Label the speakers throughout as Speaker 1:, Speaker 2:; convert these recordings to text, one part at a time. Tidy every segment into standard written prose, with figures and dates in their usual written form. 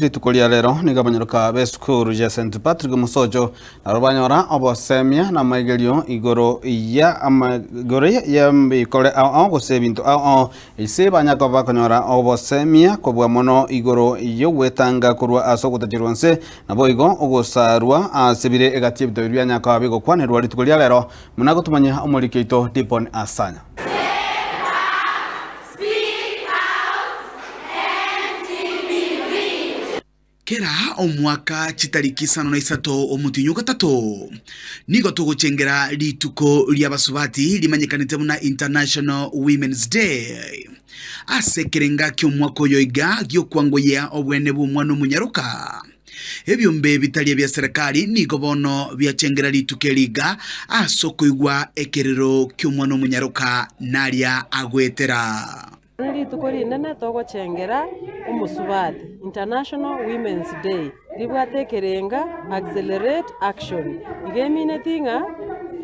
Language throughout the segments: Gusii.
Speaker 1: Rituko ria rero nigo abanyaroka b'esukuru ya St Patrick Mosocho naro banyora obosemia na amaigerio igoro ya igoro y'ebikore ao ao gose ebinto ao ao ase banya koba bakonyora obosemia kobua mono igoro y'ogwetanga korwa ase ogotacherwa nse naboigo ogosarwa ase bire egati y'ebinto biria bianya koba bigokwanerwa rituko ria rero buna gotomanyia omoriki oito Dipon Asanya.
Speaker 2: Kera omwaka chitariki isano na isato omotienyi o gatato nigo togochengera rituko ri'abasubati rimanyekanete buna International Women's Day. Ase ekerenga ki'omwaka oyo iga gi'okwangoyia obwene bw'omwana omonyaroka. Ebiombe bitari ebia serikali nigo bono biachengera rituko eri iga ase okoigwa ekerero ki'omwana omonyaroka naria agwetera.
Speaker 3: Rituko rinene togochengera omosubati, International Women's Day, ribwate ekerenga Accelerate Action. Iga emineti ng'a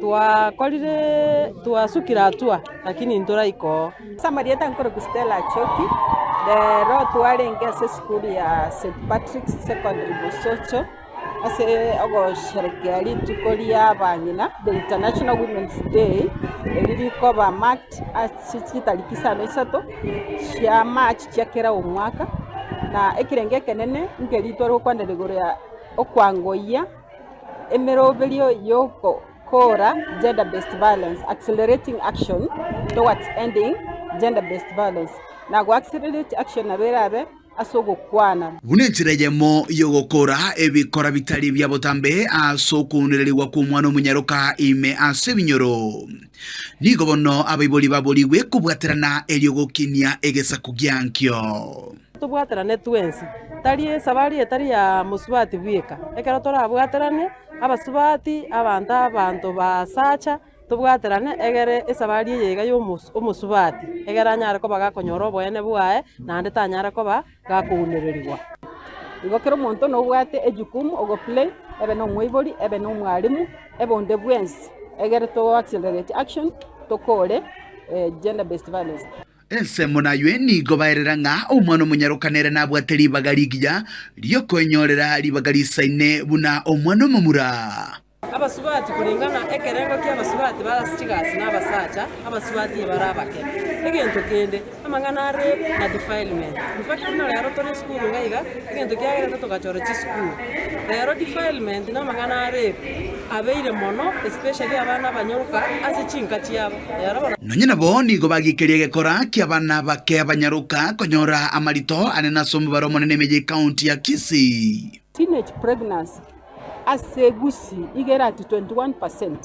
Speaker 3: twakorire twasukire hatua lakini ntoraika oo.
Speaker 4: Ase amarieta nkorokwa Stella Achoki, rero twarenge ase esukuru ya St Patrick's Secondary Mosocho, ase ogosherekea rituko ria abang'ina, the International Women's Day, eri rikoba marked ase chitariki isano isato chia March chia kera omwaka, na ekerengo ekenene nkeri tware gokwanera igoro ya okwangoyia emeroberio ya oko. Kora Gender Based Violence, Accelerating Action Towards Ending Gender Based Violence, na go accelerate action nabo erabe ase ogokwana.
Speaker 2: Buna enchera eyemo y'ogokora ebikora bitari bia botambe ase okounererigwa kw'omwana omonyaroka ime ase ebinyoro. Nigo bono abaibori baborigwe kobwaterana erio gokinia egesaku giankio.
Speaker 3: Tobwaterane twensi, tari esabari etari ya mosubati bweka. Ekero torabwaterane, abasubati, abanto abanto basacha, tobwaterane egere esabari eye iga ya omosubati, egere anyare koba gakonyora oboene bwaye, naende tanyara koba gakounererigwa.
Speaker 4: Igo kera omonto nobwate ejukumu ogo play, ebe na omoibori, ebe na omwalimu, ebe onde bwensi, egere to accelerate action tokore gender based violence.
Speaker 2: Ensemo naywe nigo baerera ng'a omwana omonyaroka nere nabwate ribaga rigiya ri'okoenyorera ribaga risaine buna omwana omomura.
Speaker 3: Abasubati koreng'ana ekerengo ki'abasubati bare ase chigasi na abasacha, abasubati ebare abake. Egento kende, amang'ana a rape na defilement. In fact buna rero tore esukuru iga iga, egento kiagerete togachora chisukuru. Rero defilement na amang'ana a rape abeire mono especially abana abanyoroka ase chinka chiabo. Rero bono.
Speaker 2: Nonya nabo nigo bagikeria egekora ki'abana bake abanyaroka konyora amarito anene ase omobaro omonene ime y'ecounty ya Kisii.
Speaker 4: Teenage pregnancy ase Gusii iga ere at 21%,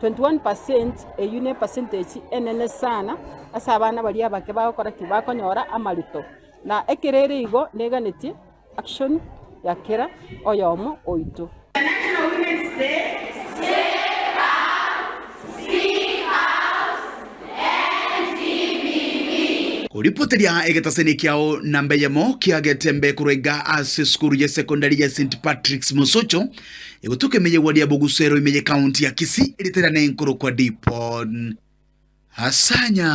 Speaker 4: 21% eyio ne percentage enene sana ase abana baria abake bagokora ki? Bakonyora amarito. Na ekero ere igo neganetie action ya kera oyomo oito.
Speaker 2: Koripoteria egetaseni kiao namba eyemo kia Getembe korwa iga ase esukuru ye secondary ya St Patrick's Mosocho egotoka ime ye ward ya Bogusero ime ye county ya Kisii eritera nenkorokwa Dipon Asanya.